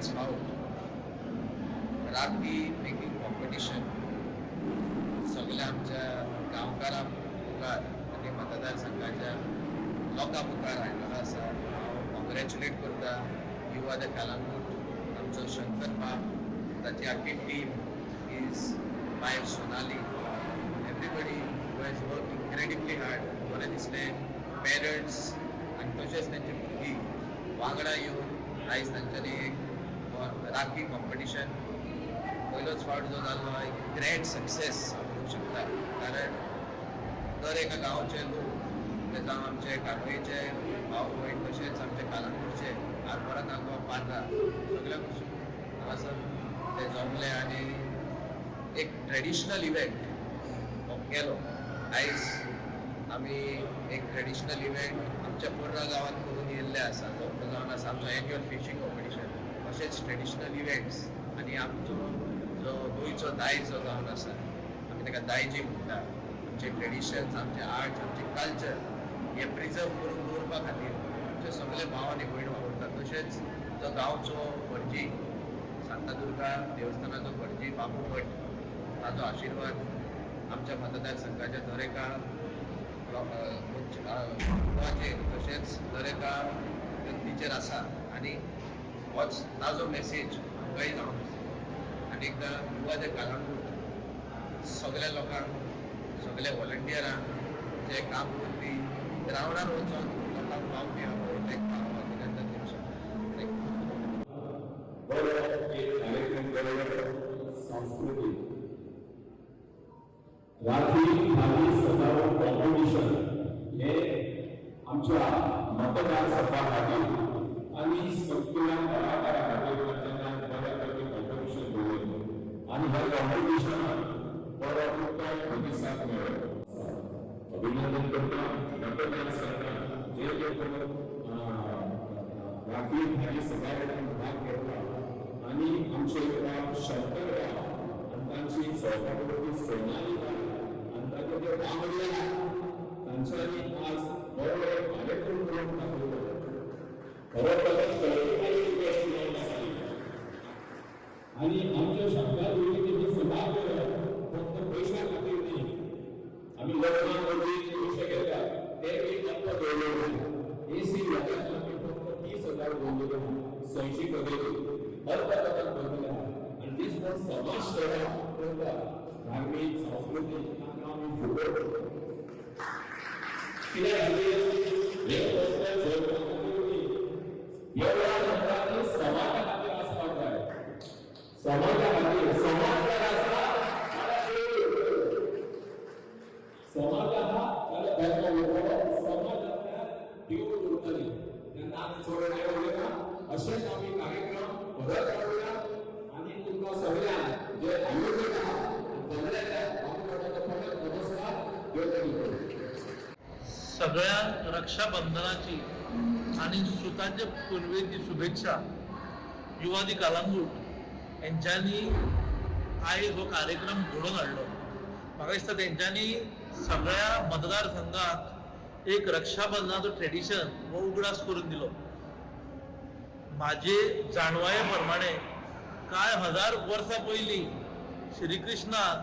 पयलीच फावट rakhi making competition सगळ्या आमच्या गांवकारां मुखार आनी मतदारसंघाच्या लोकां मुखार हाडलेलो आसा. हांव कॉंग्रॅच्युलेट करता युवा the Calangute, आमचो शंकर बाब, ताची आख्खी team, his wife Sonali, everybody who has worked incredibly hard. बरें दिसलें, पेरंट्स आनी तशेंच तांची भुरगीं वांगडा येवन आयज तांच्यांनी एक हो राखी कॉम्पिटिशन पयलोच फावट जो जाल्लो, एक ग्रँड सक्सेस हांव म्हणूंक शकता, कारण दर एका गांवचे लोक ते, जावं आमचे कानोळेचे भाव भयण, तशेंच आमचे कालांगूटचे, आरमारा, नागवा, पार्रा, सगळ्या वचून हांगासर ते जमले आनी एक ट्रेडिशनल इव्हेंट हो केलो. आयज आमी एक ट्रेडिशनल इव्हेंट आमच्या पर्रा गांवांत करून येयल्ले आसा, जो जावन आसा आमचो एन्युअल फिशींग कॉम्पिटिशन. अशेच ट्रेडिशनल इव्हेंट्स आनी आमचो जो गोंयचो दायज जो जावन आसा, आमी ताका दायजी म्हणटा, आमचे ट्रेडिशन्स, आमचे आर्ट्स, आमचे कल्चर हे प्रिजर्व करून दवरपा खातीर आमचे सगळे भाव आनी भयण वावुरतात. तशेंच जो गांवचो भटजी, शांतादुर्गा देवस्थानाचो भटजी बाबू भट, ताजो आशिर्वाद आमच्या मतदारसंघाच्या दर एका कुटुंबाचेर तशेंच दर एका व्यक्तीचेर आसा आनी होच ताजो मेसेज आमकांय जावन आसा. आनी एकदां युवा दे कालांगूट सगळ्या लोकांक, सगळ्या व्हॉलंटियरांक जे काम करपी, ग्रावंडार वचोन लोकांक पावपी आहा पळय, तांकां हांव अभिनंदन दिवंक शकता. Thank you. बरो एक कार्यक्रम केलो. सांस्कृतीक राखी थाली सजावट कॉम्पिटिशन हे आमच्या मतदारसंघा खातीर आणि सगळ्या कलाकारा खातीर तांच्यांनी बऱ्यापैकी कॉम्पिटिशन दवरलें आणि ह्या कॉम्पिटिशनात बरो उत्तम प्रतिसाद मेळ्ळो. अभिनंदन करता मतदारसंघात जे जे कोण राखी थाली सजावटीत भाग घेतला आणि आमचे शंकर आणि तांची सहकार्य सोनाली आणि ताचे जे वांगडी आहा, तांच्यांनी आज बरो एक कार्यक्रम करून दाखयलो. खरो तर आणि आमच्या शांतादुर्गेची ही सभा करप फक्त पयशा खातीर न्ही. आमी लग्नाक वरवीं पयशे घेतात, ते एक आमकां दवरले. एसी लोकांक आमी फक्त 30,000 दवरलेले आहा, सयशी कदेली हर प्रकारात दवरलेले आहा. आनी दीस कोण समाज सेवा करता, धार्मीक, सांस्कृतीक, तांकां आमी फुगोवप कित्याक खातीर? हे फक्त जगपा खातीर न्ही, देवळां म्हणटा ती समाजा खातीर आसपाक जाय. समाजा खातीर, समाज जर आसा जाल्यार देवूळ. समाज आहा जाल्यार धर्म उरतलो, समाज आसल्यार देवूळ उरतली. तेन्ना आमी चड वेळ उलयना. अशेच आमी कार्यक्रम परत हाडुया आनी तुमकां सगळ्यांक, जे आयोजक आहा सगळ्यांक परत नमस्कार. देव बरें करूं. सगळ्यांक रक्षाबंधनाची आणि सुतांच्या पुनवेची शुभेच्छा. युवा दी कालांगूट हेंच्यांनी आयज हो कार्यक्रम घडोवन हाडलो. म्हाका दिसता तेंच्यांनी सगळ्या मतदारसंघाक एक रक्षाबंधनाचो ट्रेडिशन हो उगडास करून दिलो. म्हाजे जाणवाये प्रमाणे कांय हजार वर्सां पयलीं श्रीकृष्णान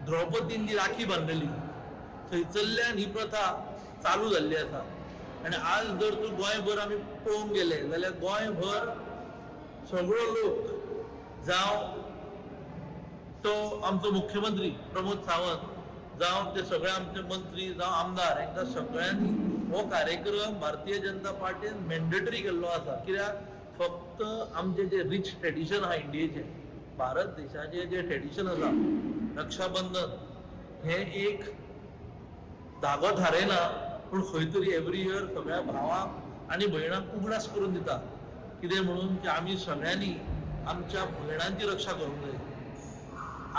द्रौपदीन जी राखी बांदलेली, थंयसरल्यान ही प्रथा चालू जाल्ली आसा. आनी आज जर तूं गोंयभर आमी पळोवंक गेले जाल्यार गोंयभर सगळो लोक, जावं तो आमचो मुख्यमंत्री प्रमोद सावंत, जावं ते सगळे आमचे मंत्री, जावं आमदार, हांकां सगळ्यांनी हो कार्यक्रम भारतीय जनता पार्टीन मॅन्डेटरी केल्लो आसा. कित्याक फक्त आमचें जें रिच ट्रेडिशन आहा इंडियेचें, भारत देशाचें जें ट्रेडिशन आसा, रक्षाबंधन हें एक धागो थारयना, पूण खंय तरी एवरी इयर सगळ्या भावांक आनी भयणांक उगडास करून दिता, कितें म्हणून की आमी सगळ्यांनी आमच्या भयणांची रक्षा करूंक जाय.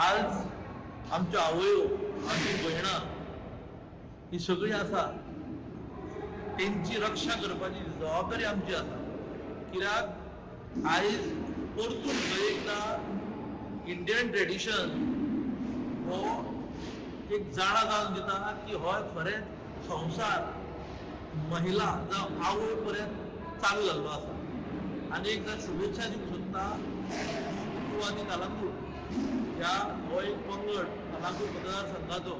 आज आमच्यो आवयो, आमची भयणां ही सगळीं आसा, तेंची रक्षा करपाची जबाबदारी आमची आसा. कित्याक आयज परतून खंय एकदां इंडियन ट्रेडिशन हो एक जाणा जावन दिता की हो खरेंच संवसार महिला जावं आवय पर्यंत चालू जाल्लो आसा. आनी एकदां शुभेच्छा दिवंक सोदता. युवा दे कलंगूट ह्या हो एक पंगड कलंगूट मतदारसंघाचो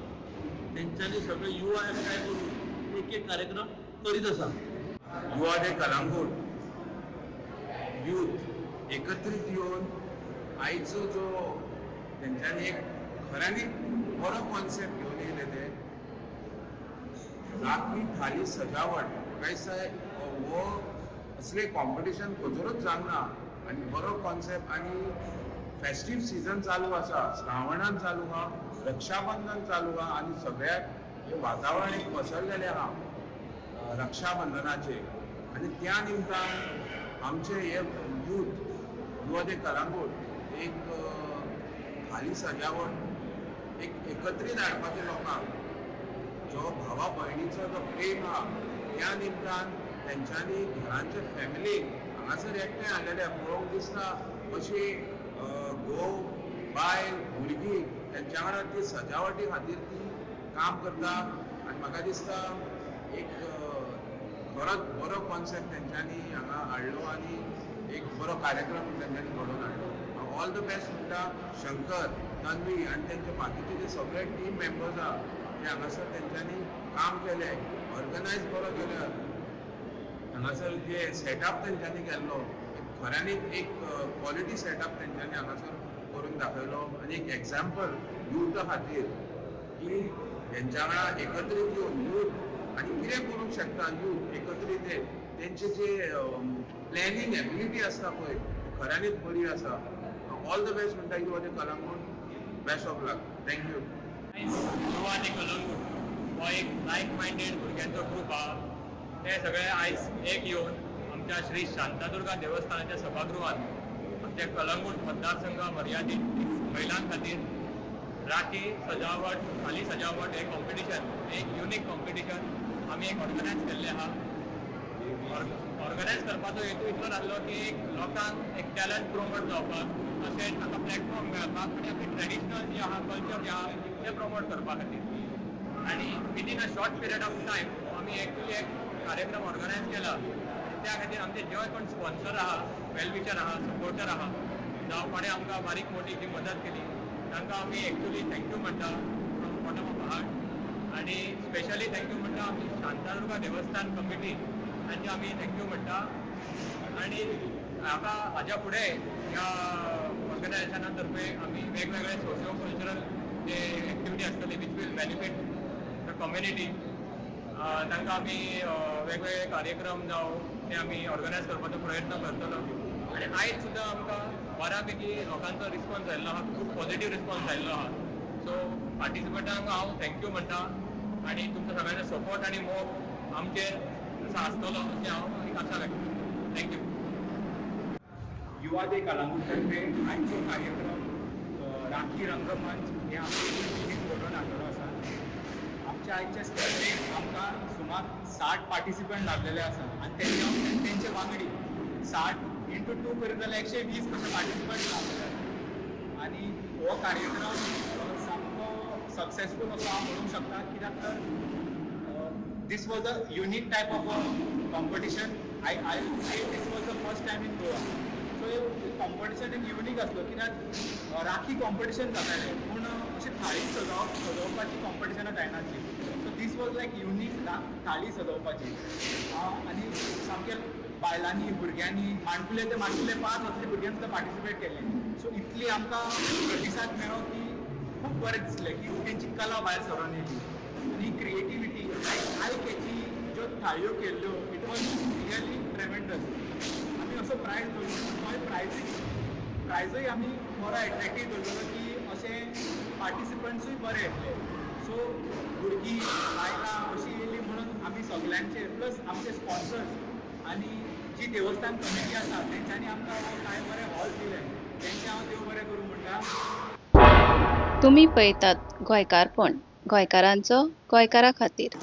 तेंच्यांनी सगळे युवा एकठांय करून एक एक कार्यक्रम करीत आसा. युवा डे कलांगूट यूथ एकत्रीत येवन आयचो जो तेंच्यांनी एक खऱ्यांनी बरो कॉन्सेप्ट घेवन येयले ते राखी थाली सजावट. म्हाका दिसता हो असले कॉम्पिटिशन खंयसरूच जावंक ना आनी बरो कॉन्सेप्ट. आनी फेस्टीव सिजन चालू आसा, श्रावणान चालू आहा, रक्षाबंधन चालू आहा आनी सगळ्याक हें वातावरण एक पसरलेलें आहा रक्षाबंधनाचे. आनी त्या निमतान आमचे हे यूथ युवा दे कलांगूट एक थाली सजावट एक एकत्रीत हाडपाचें लोकांक, जो भावा भयणीचो जो प्रेम आहा त्या निमतान तेंच्यांनी घरांचे फॅमिलीक हांगासर एकठांय हाडलेले पळोवंक दिसता. अशी घोव बायल भुरगीं तेंच्या वांगडा ती सजावटी खातीर ती काम करता आनी म्हाका दिसता एक खरोच बरो कॉन्सेप्ट तेंच्यांनी हांगा हाडलो आनी एक बरो कार्यक्रम तेंच्यांनी घडोवन हाडलो. हांव ऑल the best म्हणटा शंकर, तन्वी आनी तेंचे बाकीचे जे सगळे टीम मेंबर्स आहा ते हांगासर तेंच्यांनी काम केलें, ऑर्गनायज बरो केलें. हांगासर जे सेटअप तेंच्यांनी केल्लो एक खऱ्यांनीच एक क्वॉलिटी सेटअप तेंच्यांनी हांगासर करून दाखयलो आनी एक एग्जाम्पल युथा खातीर की हेंच्या वांगडा एकत्रीत येवन यूथ आनी कितें करूंक शकता. यूथ एकत्रीत येत तेंचे जे प्लॅनिंग एबिलिटी आसता पळय ती खऱ्यांनीच बरी आसा. ऑल the best म्हणटा युवा दे Calangute. Best of luck, thank you. आयज युवा दे कलंगूट हो एक लायक मायंडेड भुरग्यांचो ग्रूप आहा. ते सगळे आयज एक येवन आमच्या श्री शांतादुर्गा देवस्थानाच्या सभागृहात आमच्या कलंगूट मतदारसंघ मर्यादीत महिलां खातीर राखी सजावट, थाली सजावट हे कॉम्पिटिशन, एक युनीक कॉम्पिटिशन आमी एक ऑर्गनायज केल्लें आहा. ऑर्गनायज करपाचो हेतू इतलो आसलो की एक लोकांक एक टॅलंट प्रोमोट जावपाक, तशेंच ताका प्लॅटफॉर्म मेळपाक आनी आपली ट्रेडिशनल जे आहा, कल्चर जे आहा तें प्रमोट करपा खातीर. आनी within a short period of time आमी एक्चुली एक कार्यक्रम ऑर्गनायज केला आनी त्या खातीर आमचे जे कोण स्पॉन्सर आहा, वेलविशर आहा, सपोर्टर आहा, जावं कोणें आमकां बारीक मोटी जी मदत केली तांकां आमी एक्चुली thank you म्हणटा from bottom of heart. आनी स्पेशली thank you म्हणटा आमी शांतादुर्गा देवस्थान कमिटी, तांचे आमी thank you म्हणटा. आनी हाका हाज्या फुडें ह्या ऑर्गनायझेशना तर्फे आमी वेगवेगळे सोशियो कल्चरल जे एक्टिविटी आसतली which will benefit the community, तांकां आमी वेगवेगळे कार्यक्रम जावं ते आमी ऑर्गनायज करपाचो प्रयत्न करतलो. आनी आयज सुद्दां आमकां बऱ्यापैकी लोकांचो रिस्पॉन्स आयिल्लो आहा, खूब पॉझिटीव रिस्पॉन्स आयिल्लो आहा. सो पार्टिसिपंटांक हांव thank you म्हणटा आनी तुमचो सगळ्यांचो सपोर्ट आनी मोग आमचेर असो आसतलो अशें हांव एक आशा व्यक्त करता. Thank you. युवा दे कलांगूटतर्फे आयचो कार्यक्रम राखी रंगमंच हे आमी घडोवन हाडलेलो आसा. आमच्या आयच्या स्पर्धेक आमकां सुमार 60 पार्टिसिपंट लाभलेले आसा आनी तेंचे वांगडी 60 इंटू 2 करीत जाल्यार 120 कशे पार्टिसिपंट लाभलेले आसा. आनी हो कार्यक्रम सामको सक्सेसफूल असो हांव म्हणूंक शकता, कित्याक तर this was a unique type of a competition. I would say this was the first time in Goa. So competition एक युनीक आसलो, कित्याक राखी कॉम्पिटिशन जातालें पूण अशें थाळी सजोवपाची कॉम्पिटिशनां जायनासली. So this was like unique थाळी सजोवपाची. आनी सामकें बायलांनी, भुरग्यांनी, माणकुले ते माणकुले 5 वर्सांच्या भुरग्यांनी सुद्दां पार्टिसिपेट केल्लें. सो इतली आमकां प्रतिसाद मेळ्ळो की खूब बरें दिसलें की तेंची कला भायर सरून येयली आनी क्रिएटिविटी, I catchy ज्यो थाळयो केल्ल्यो, it was really tremendous. आमी असो प्रायज दवरलो, तोय प्रायजूय आमी बरो एट्रेक्टीव दवरलेलो की अशें पार्टिसिपंट्सूय बरे येतले. सो भुरगीं, बायलां अशीं येयलीं म्हणून आमी सगल्यांचे, प्लस आमचे स्पॉन्सर्स आनी जी देवस्थान कमिटी आसा तेंच्यांनी आमकां हो कांय बरें हॉल दिलें, तेंचें हांव देव बरें करूं म्हणटा. तुमी पळयतात गोंयकारपण, गोंयकारांचो गोंयकारा खातीर.